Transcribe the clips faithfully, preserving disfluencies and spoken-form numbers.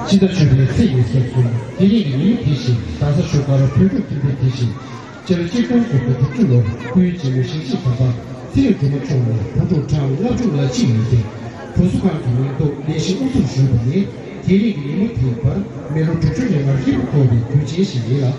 ཕྱི་ཟླ་བཅུ་པའི་ཚེས་ཉི་ཤུ་རྩ་གསུམ་དེ་རིང་གི་ཉིན་མོ་དེ་བཞིན་རྡ་ས་བཞུགས་སྒར་བོད་ཕྲུག་ཁྱིམ་སྡེ་དེ་བཞིན་སྤྱི་ལོ་གཅིག་སྟོང་དགུ་བརྒྱ་དྲུག་ཅུ་ལོར་སྐུའི་རྗེ་མོ་ཞིང་གཤེགས་དམ་པ་ཚེ་རིང་སྒྲོལ་མ་མཆོག་ནས་བོད་ཕྲུག་གྲངས་ལྔ་བཅུ་ང་གཅིག་ཡོད་དེ། གྲོས་ཚོགས་ཁང་གི་ཉེན་རྟོག་ལས་གཞི་དབུ་འཛུགས་ཞུས་པ་ནས་དེ་རིང་གི་ཉིན་མོ་དེའི་བར་མི་ལོ་དྲུག་ཅུ་རེ་ལྔར་ཧྲིལ་པོ་འཁོར་བའི་དུས་ཆེན་ཞིག་ཡིན་ལ།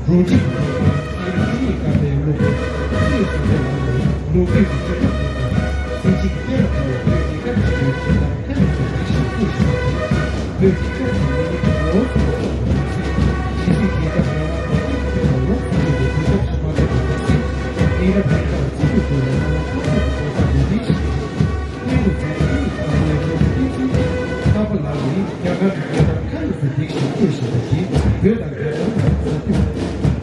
རོང་འབྲོག་ས་ཡ་ཁ་ཉིན་སྐབས་པའི་སློབ་དཔོན་ཚེ་རིང་བཟང་པོ་ལགས་ནས་ལོ་རྒྱུས་ཀྱི་བརྗོད་བྱ་དེ་དང་། གཟི་བརྗིད་ཀྱི་བསྟན་པ་དང་བོད་རྒྱལ་ཁབ་ཆེན་པོའི་སྤྱི་ཟླ་ཁ་ཉིན་གྱི་ལས་གཞི་བཀོད་གཞི་དང་། བོད་རྒྱལ་ཁབ་ཀྱི་ལས་རིགས་ཀྱི་ངོ་བོ་ཟུང་དུ་འཇོག་པ་མ་ཟད། ཕྱི་སྲིད་རྒྱལ་ཁབ་རང་དབང་དང་སྤྱི་ཚོགས་ལ་ལོགས་སུ་ཕྱོགས་པའི་དུས་སྐབས་སུ་མ་འགྲོ་བ་མ་ཟད། དེང་རབས་རྒྱལ་ཁབ་ཚུགས་པའི་སྒོ་ནས་རང་དབང་ཁོངས་གཏོགས་ཀྱི་གོ་ས་ལེགས་འདེགས་ཤིག་ཡིན། སྐྱེས་བུ་ཚེ་རིང་ཕ་མའི་སློབ་བུ་བསྟན་འཛིན་ལྷག་པ་ལགས་ནི་རྒྱ་གར་གྱི་རྒྱལ་ཁབ་ཁ་ཉིན་སུ་བསྡད་ཤིང་བཀོད་བཞིན་པ་དེ་བོད་དང་རྒྱ་གར་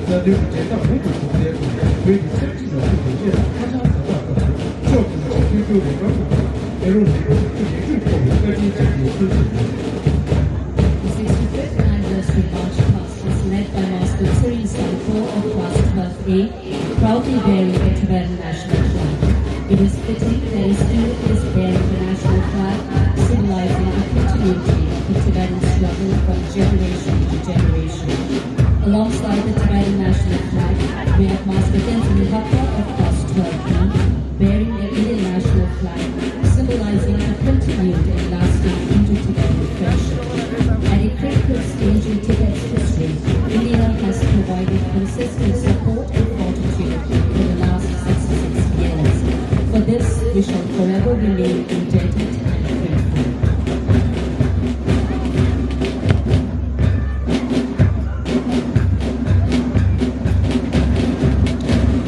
བར་གྱི་མཛའ་མཐུན། མཛའ་མཐུན་གྱི་འབྲེལ་ཐག་མུ་མཐུད་གོང་འཕེལ་དང་བོད་ཀྱི་ཆབ་སྲིད་ལ་ཐུག་པའི་གནས་སྟངས་ཧ་ཅང་ཛ་དྲག་སྐབས་སུ་ཕྱོགས་གཅིག་ནས་ཆིབས་བསྒྱུར་རོགས་རམ་གནང་བར་ཨེ་རོ་ལི་བོད་ཀྱི་ལེགས་གྲུབ་ཐོབ་པའི་བཀའ་དྲིན་ཆེ་ཞེས་གསོལ་འདེབས་གནང་། The sixty-fifth anniversary march past was led by Master Tshering Sangpo of class twelve A, proudly bearing the Tibetan national flag. It is fitting that he still is bearing the national flag, symbolizing the continuity of the Tibetan struggle from generation to generation. Alongside the Tibetan national flag, we have Master Tenzin Lhakpa of class twelve B, bearing the Indian national flag, symbolizing the continued and lasting Indo-Tibetan friendship. At a critical stage in Tibet's history, India has provided consistent support and fortitude for the last sixty-six years. For this, we shall forever remain indebted and grateful.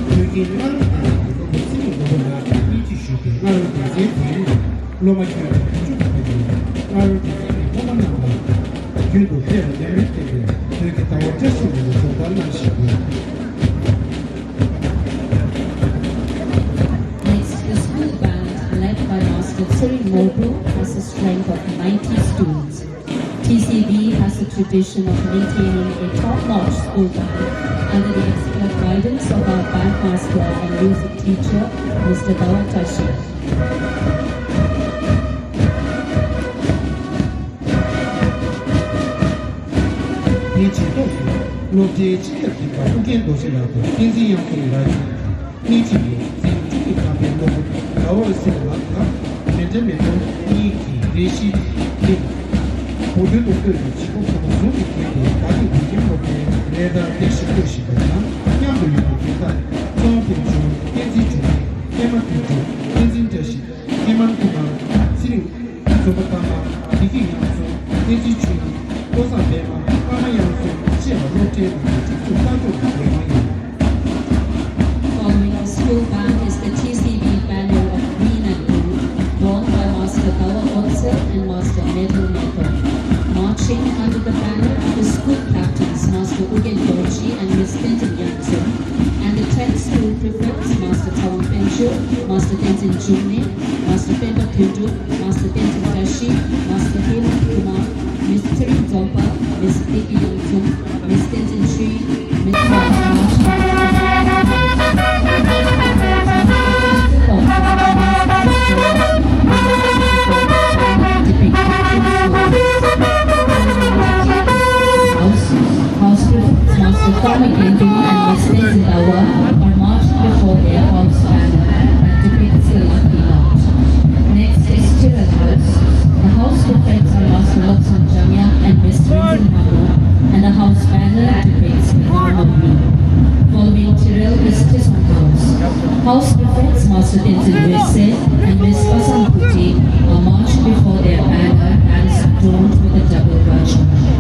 བོད་ཀྱི་སྔ་རོལ་དང་སློབ་དཔོན་ཚེ་རིང་མགོན་པོ་ལགས་ཀྱིས་དབུ་འབྱེད་ཞུས་པའི་སྔ་རོལ་དགེ་རྩའི་དེང་རབས་སློབ་མ་ཁྱོན་བཅུ་གྲངས་ཀྱི་སྔ་རོལ་དགེ་རྩའི་སློབ་མ་རྣམས་ལ་རྒྱུན་དུ་ལྷད་ལ་ཉམས་མྱོང་ལྡན་པའི་བོད་ཀྱི་ཟླ་བ་བཀྲ་ཤིས་ལགས་ནས་སྒྲོག་ལྟ་གནང་བཞིན་ཡོད། Next, the school band, led by Master Tshering Morbu, has a strength of ninety students. T C B has a tradition of maintaining a top-notch school band under the expert guidance of our bandmaster and music teacher, Mister Dawa Tashi. དེའི་རྗེས་ཐོག་སློབ་གྲྭའི་སྤྱི་ཁྱབ་འགན་པ་ཨུ་རྒྱན་རྡོ་རྗེ་ལགས་དང་བསྟན་འཛིན་དབྱངས་འཛོམས་ལགས་ཀྱིས་སྣེ་ཁྲིད་ནས་འཛིན་འཛིན་གྱི་ཁང་པའི་སློབ་དཔོན་ཟླ་བ་བསིལ་ལགས་དང་མེ་འདྲ་མེ་ཏོག་གཉིས་ཀྱིས་རེ་ཞིག་གིས་གོ་དོན་དུ་བཀོད་པའི་བྱིས་པ་ཕོ་མོ་ཟུང་དུ་འབྲེལ་ཏེ་ཟླ་སྒྲིག་བོད་ཁྱིམ་སློབ་གྲྭའི་ལས་དར་ལེགས་ཤིང་བཀོད་བཞིན་པ་དང་མཉམ་དུ་ཡོད་པའི་དགེ་རྩ་ཚེ་དབང་དཔལ་འབྱོར། བསྟན་འཛིན་འབྱུང་གནས། ཀརྨ་དོན་གྲུབ། བསྟན་འཛིན་བཀྲ་ཤིས། ཧེ་མན་ཀུ་མར། ཚེ་རིང་། འཛོམས་པ་ཐ་མ། བདེ་སྐྱིད་དབྱངས་འཛོམས། བསྟན་འཛིན་ཆོས་སྐྱིད། བློ་བཟང་པད་མ། པདྨ་དབྱངས་འཛོམས་བཅས་པ་སློབ་གྲྭའི་ནང་གི་སྒྲིག་འཛུགས་གསར་འཇོག་གི་འགན་དབང་ཡིན། Following the school band is the T C B banner of green and blue, borne by Master Dawa Otse and Master Medal Meto. Marching under the banner, the school captains, Master Ugyen Dorji and Miss Tenzin Yangzum, and the ten school prefects, Master Tawang Pencho, Master Tenzin Jumne, Master Pemba Tundu, Master Tenzin Dashi, Master Hemant Kumar, Miss Tshering Dzompa, Miss Peggy Yangzum, Miss Tenzin Sri, Miss Houses, houses. Magendu and Miss Tenzin Awa are marching before their house banner that depicts the Lucky Knot. Next is Tyrrell House. The house prefects are Master Lobsang Jamyang and Miss Tenzin Hamo, and the house banner depicts the Dharma Wheel. Following Tyrrell is Tison House. House prefects Master Tenzin Wese and Miss Pasang Kuti are marching before their banner that is adorned with a double Rajmahal.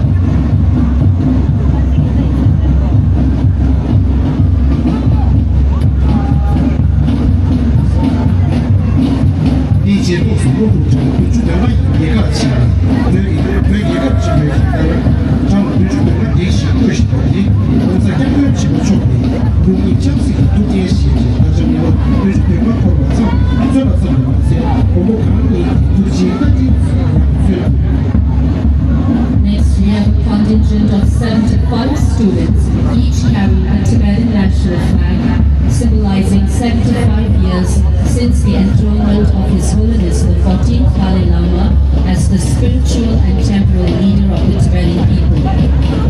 དེའི་རྗེས་ཐོག་སུ་སློབ་ཕྲུག་གྲངས་བདུན་ཅུ་དོན་ལྔ་ཡིས་ལས་ཀ་བྱས་ནས་བོད་ཀྱི་བོད་རྒྱལ་ཁབ་ཆེན་མོའི་གྲས་ལྟར་གྲངས་བདུན་ཅུ་དོན་ལྔ་ལྡེག་བཞི་བཀོད་བཞིན་པ་དེ་༸གོང་ས་༸སྐྱབས་མགོན་ཆེན་པོ་མཆོག་གིས་སྐུ་ཉིད་ཆབ་སྲིད་ཀྱི་ཐུགས་འགན་བཞེས་ཏེ་ད་ཆ་མི་ལོ་བདུན་ཅུ་དོན་ལྔ་འཁོར་བ་ཙམ་མཚོན་པ་ཙམ་དུ་མ་ཟད་མགོན་པོ་གང་ཉིད་ཀྱི་ཐུགས་རྗེའི་བཀའ་དྲིན་ཡང་མཚོན་ཐུབ། Next, we have a contingent of seventy-five students, each carrying the Tibetan national flag, symbolizing seventy-five years since the enthronement of His Holiness the fourteenth Dalai Lama as the spiritual and temporal leader of the Tibetan people.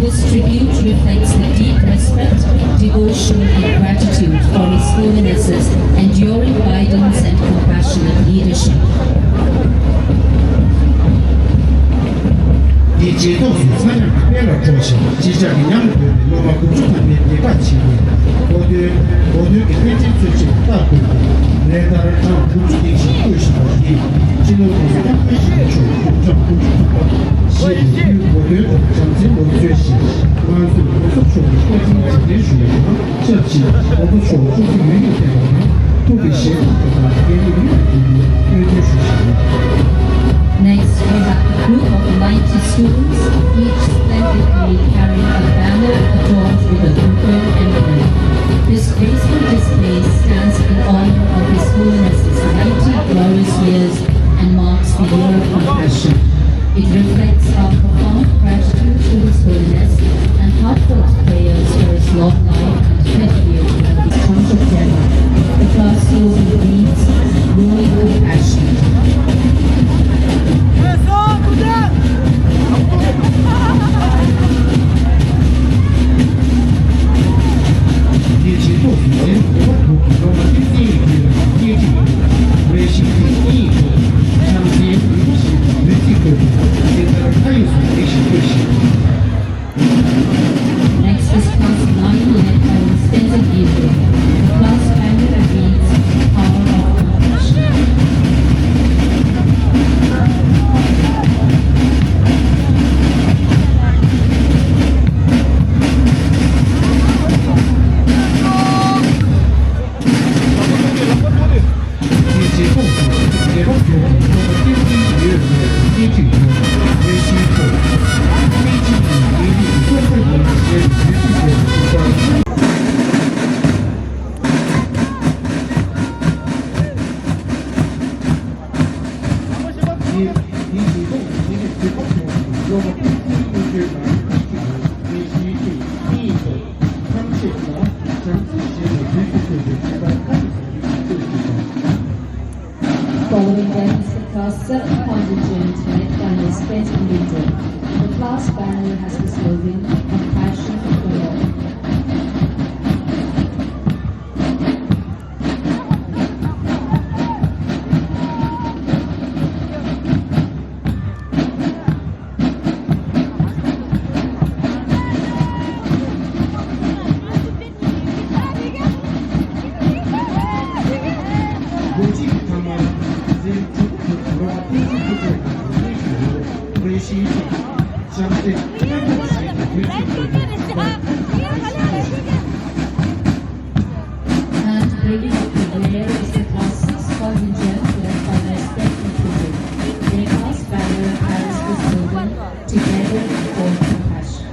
This tribute reflects the deep respect, devotion, and gratitude for His Holiness's enduring guidance and compassionate leadership. དེའི་རྗེས་ཐོག་སུ་ཚངས་དབྱངས་ཀྱི་དཔལ་ལ་འགྲོ་ཞིང་གཅིག་ཆར་གྱི་ཉམས་ལ་འདོད་པའི་སློབ་མ་དགུ་བཅུ་ཐམ་པའི་སྡེ་ཁག་ཆེན་མོས་གོ་སྟོན་གོ་སྟོན་གྱི་པཎ་ཆེན་གཙོས་ཆེད་རྟགས་བཀོད་དེ་ལས་ལྟར་གྲངས་དགུ་བཅུ་ལྡེག་བཞི་བཀོད་བཞིན་པ་དེས་སྤྱི་ནོར་༸གོང་ས་༸སྐྱབས་མགོན་ཆེན་པོ་མཆོག་དགུང་གྲངས་དགུ་བཅུ་ཐམ་པ་བཞེས་ཏེ་དབུས་གོ་སྟོན་དང་བྱམས་བརྩེའི་ལོ་མཚོན་ཞིང་། མངའ་གསོལ་གོང་ས་མཆོག་གི་བཀའ་དྲིན་རྗེས་དྲན་ཞུ་བ་དང་ཆབས་ཅིག་གོང་ས་མཆོག་སྤྱི་ཚོགས་ཡུལ་དུ་ཕེབས་པ་དང་ཐུགས་ཀྱི་བཞེད་དགོངས་དང་འགན་ལེན་ཡུན་རིང་གི་སྨོན་འདུན་ཞུ་ཞིང་། Next, we have a group of ninety students, each splendidly carrying a banner adorned with a Buddha emblem. This graceful display stands in honor of His Holiness's ninety glorious years and marks the year of compassion. It reflects our profound gratitude to His Holiness and heartfelt prayers for his long life and continued service. From September, the class slogan reads, Growing Compassion. དེའི་རྗེས་ཐོག་ཏུ་འཛིན་གྲྭ་དྲུག་གི་སློབ་མ་བསྟན་འཛིན་ཡིད་ཀྱི་ལ་སྐད་འཕྲིན་དུ་རེ་ཞིག་གི་གཉིས་ཐོག་བྱམས་བརྩེའི་འོད་ཟེར་ཞེས་པའི་འོད་ཚིག་བཀོད་དེ་དེ་ལྟར་མཐའ་ཡས་སུ་ལེགས་ཤིང་བཀོད་ཤིང་། Next is class nine led by Miss Tenzin Gyimpo. The class banner reads, Power of Compassion. དེའི་རྗེས་ཐོག་ཏུ་སྡེ་པ་ཁྱོན་ནས་སློབ་མ་བསྟན་འཛིན་ཡོད་པའི་སྣེ་ཁྲིད་ཐོག་རེ་ཞིག་ཐོག་སྨན་སྦྱིན་གྱི་ཡིན་རིགས་ཀྱི་སློབ་གྲྭ་ཡིན་ཞེས་བརྗོད་ཚིག་བརྗོད་པ་ཞིག་པར། དེའི་རྗེས་ཐོག་ཏུ་སྡེ་པ་ཁྱོན་ནས་སློབ་མ་བསྟན་འཛིན་དངོས་བརྗོད་ནང་སྣེ་ཁྲིད་ཐོག་རེ་ཞིག་ཐོག་སྨན་ཡིན་ཐོག་ཐམས་ཅད་ལ་བྱམས་བརྩེ་ཞེས་པའི་བོད་ཀྱི་སྐད་དོད་ཇི་ལྟར་ཁ་ནས་ཟེར་རྒྱུ་ཞིག་བཀོད་ཞིག་དང་། Following them is the class seven contingent led by Miss Benjamin Rinto. The class banner has the slogan, Compassion for All. And bringing up the rear is the class six contingent led by Miss Stephanie Kudu. Their class banner carries the slogan, Together for Compassion.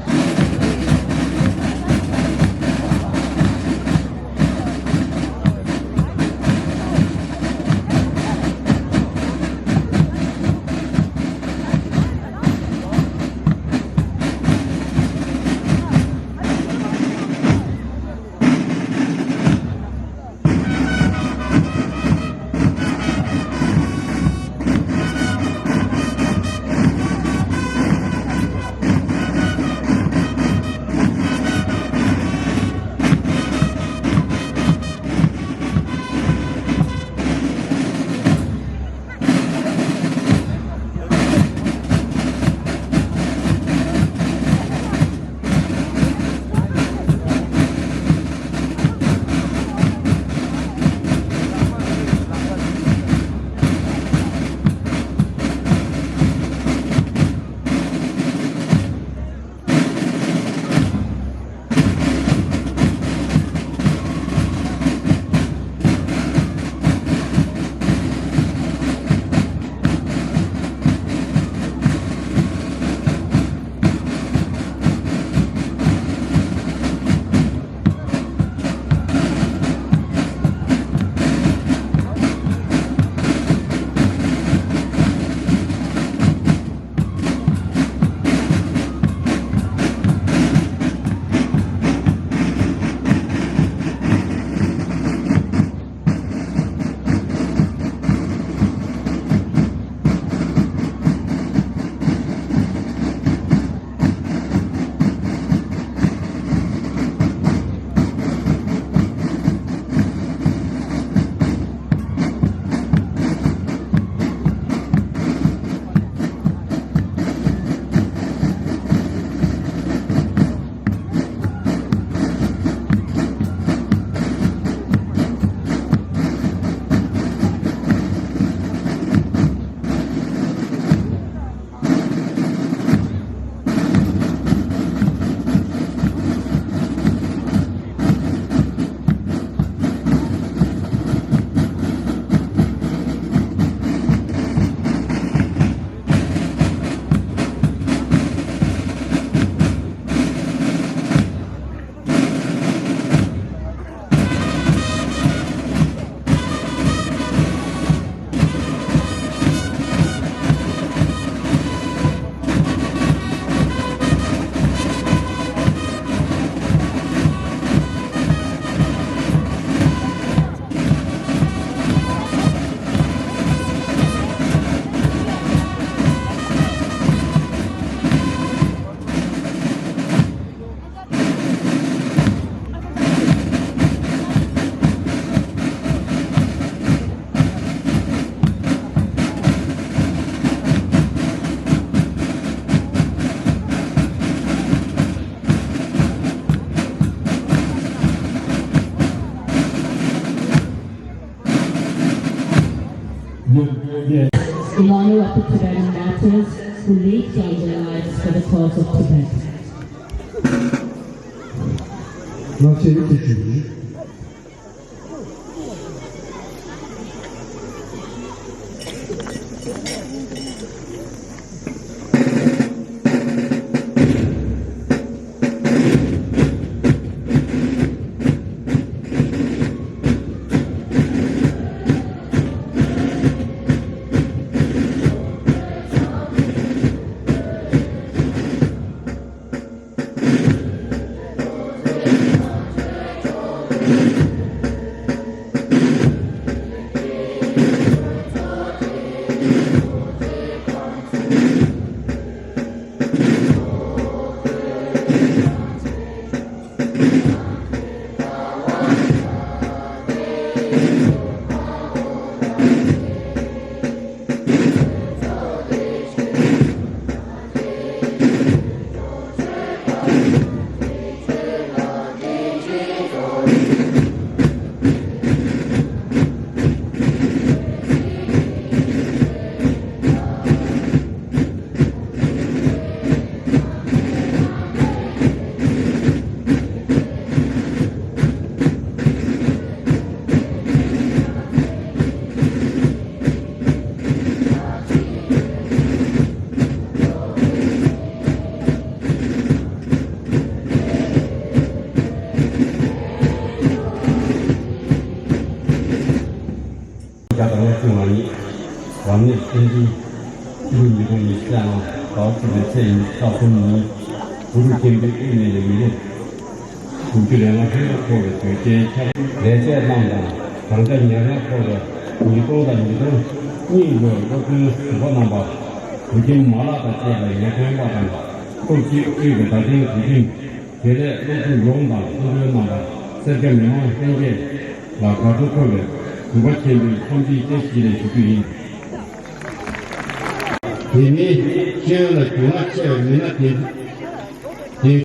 In honor of the Tibetan martyrs who laid down their lives for the cause of Tibet. བརྒྱ་དང་ལྔ་བཅུ་ང་གཉིས། རབ་གནས་བསྟན་འཛིན་ཕྲུ་གུ་ཉིས་སྟོང་ཉི་ཤུ་རྩ་ལྔ། ཟླ་བ་བཅུ་པའི་ཚེས་ཉི་ཤུ་རྩ་གསུམ་ཉིན། གུ་རུ་ཆེན་པོའི་དབུས་ནས་ལས་ཉིན་ལོ། དགུ་བཅུ་རེ་ལྔ་ཧྲིལ་པོ་འཁོར་བའི་དུས་ཆེན་འཁྱག་རོམ་ལས་བྱེད་རྣམས་དང་། གང་ཆ་ཉེར་ལྔ་འཁོར་བའི་ཉིས་སྟོང་དང་ཉིས་སྟོང་གཉིས་ལོའི་སློབ་ཕྲུག་གཞོན་པ་རྣམ་པ། གུས་ཁྱིམ་མ་ལག་དང་བཅས་པའི་ངེས་དོན་པ་དང་། སྐོར་གཅིག་དབུས་ཀྱི་བརྡ་འཕྲིན་གུས་ཁྱིམ། དེ་ལས་སློབ་ཕྲུག་ཡོངས་དང་སློབ་ཕྲུག་རྣམ་པ། སེར་སྐྱ་མི་མང་ལྷན་རྒྱས་ལ་དགའ་སྤྲོ་འཁོལ་བའི་གུས་པ་ཆེན་པོའི་འཚམས་འདྲི་བཀྲ་ཤིས་བདེ་ལེགས་ཞུ་རྒྱུ་ཡིན། དེ་མིན་ཤེས་ཡོན་ལ་རྒྱུས་མངའ་ཆེ་བའི་མི་སྣ་དེ། དེ།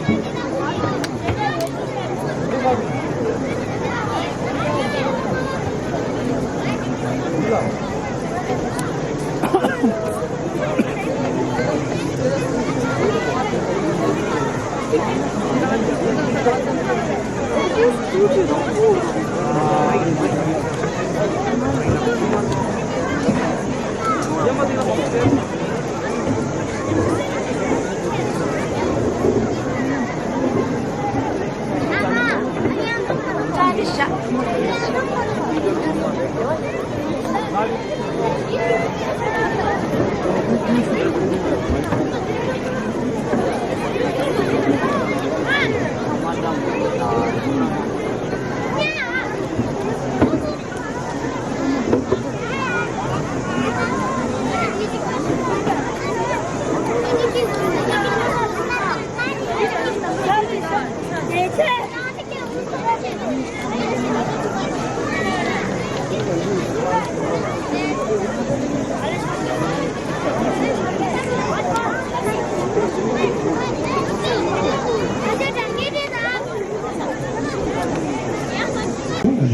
གོང་ལ་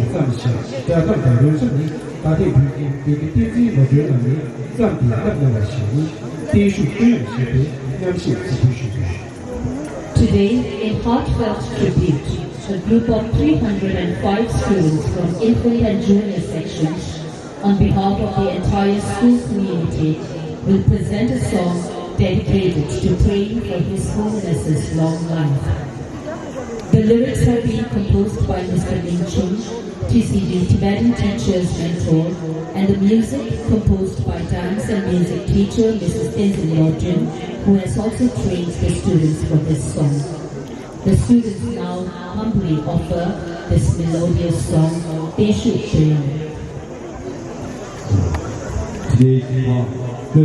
མཚམས་བཞག་བསྒྲགས་གཏམ་དང་རོལ་ཆ་ནི་ད་ཐེངས་བོད་ཁྱིམ་བོད་ཀྱི་བསྟན་འཛིན་ནོར་སྒྲོན་ལགས་ནས་བརྩམས་ཏེ་བསྣམས་གནང་བ་ཞིག་ནི་བརྟན་བཞུགས་བསྟོད་ཡང་ཞེས་པའི་རྣམ་བཤད་གཟིགས་འབུལ་ཞུས་ཡོད། Today, in heartfelt tribute, a group of three hundred and five students from infant and junior sections, on behalf of the entire school community, will present a song dedicated to Thein for His Holiness's long life. The lyrics have been composed by Mister Ling Chung, T C D Tibetan Teachers Mentor, and the music composed by dance and music teacher Missus Tenzin Lodrin, who has also trained the students for this song. The students now humbly offer this melodious song, Teshu Treyang. Today, uh, the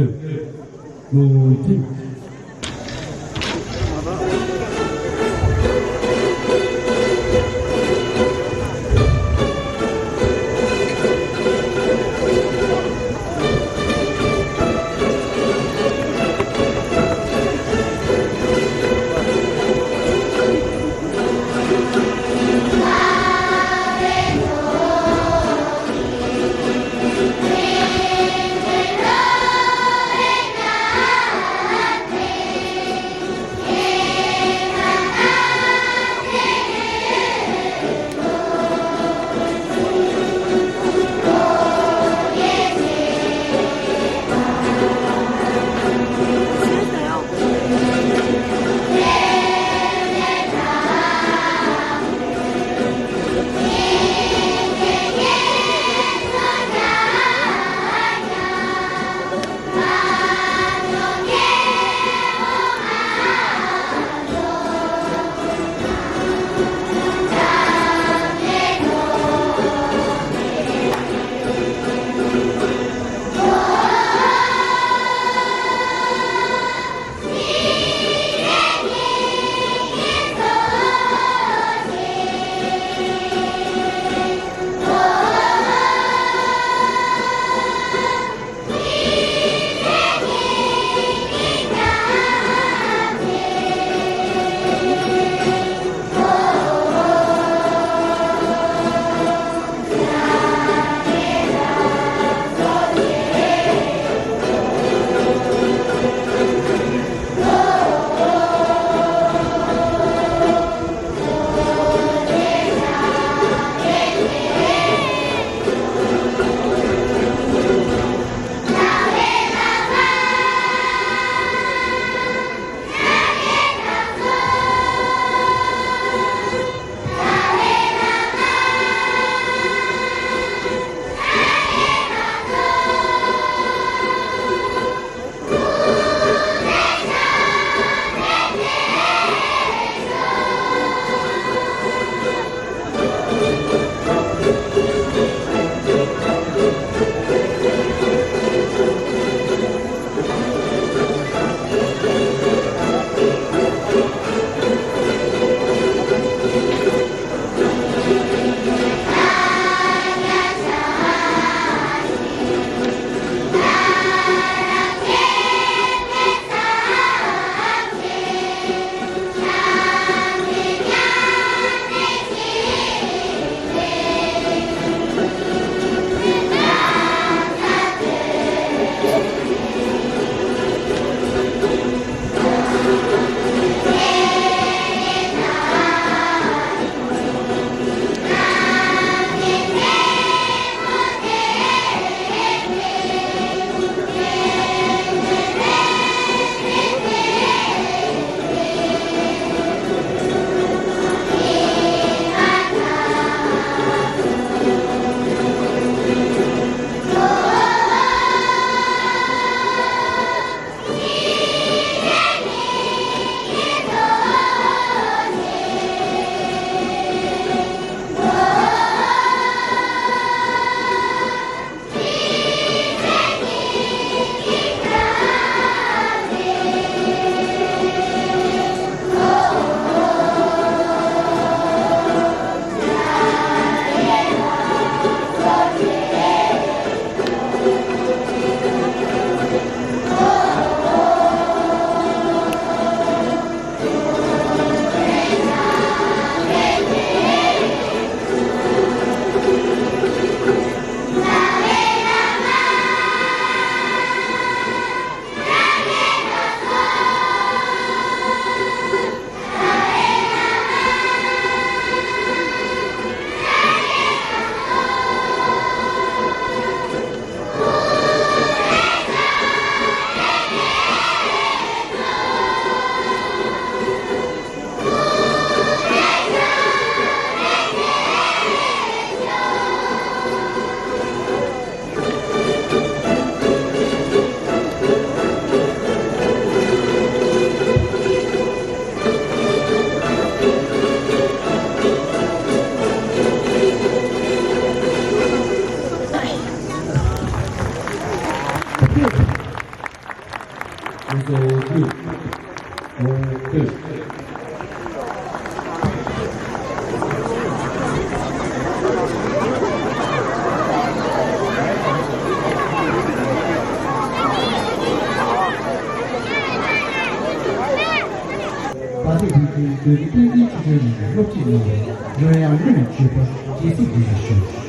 ཁུལ་བོད་ཀྱི་དཔེ་མཛོད་ཆུ་ཚོད་ནང་སློབ་ཁྲིད་གནང་བའི་རོལ་དབྱངས་གླུ་ལེན་གྲོས་པ་རྒྱལ་སྲས་བདེ་ལེགས་ཞུ།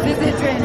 This is train.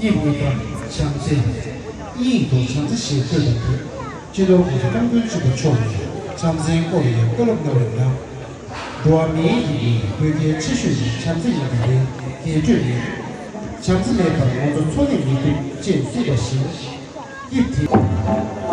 དབྱིབས་གཉིས་པ་བྱམས་བརྩེ། དབྱིངས་སུ་བྱམས་བརྩེ་ཞེས་འཁོད་པ་དེ། སྤྱི་ནོར་༸གོང་ས་༸སྐྱབས་མགོན་ཆེན་པོ་མཆོག་ནས་བྱམས་བརྩེའི་སྐོར་ལ་བཀའ་སློབ་གནང་བའི་ནང་། འགྲོ་བ་མིའི་ཡིད་ཀྱི་བོད་སྐད་ཆེ་ཤོས་ནི་བྱམས་བརྩེ་ཡིན་པ་ལས་འགལ་འགྲོས་མེད། བྱམས་བརྩེ་མེད་པར་ང་ཚོ་འཚོ་གནས་མི་ཐུབ་ཅེས་གསུངས་པ་བཞིན། དབྱིབས་དེ།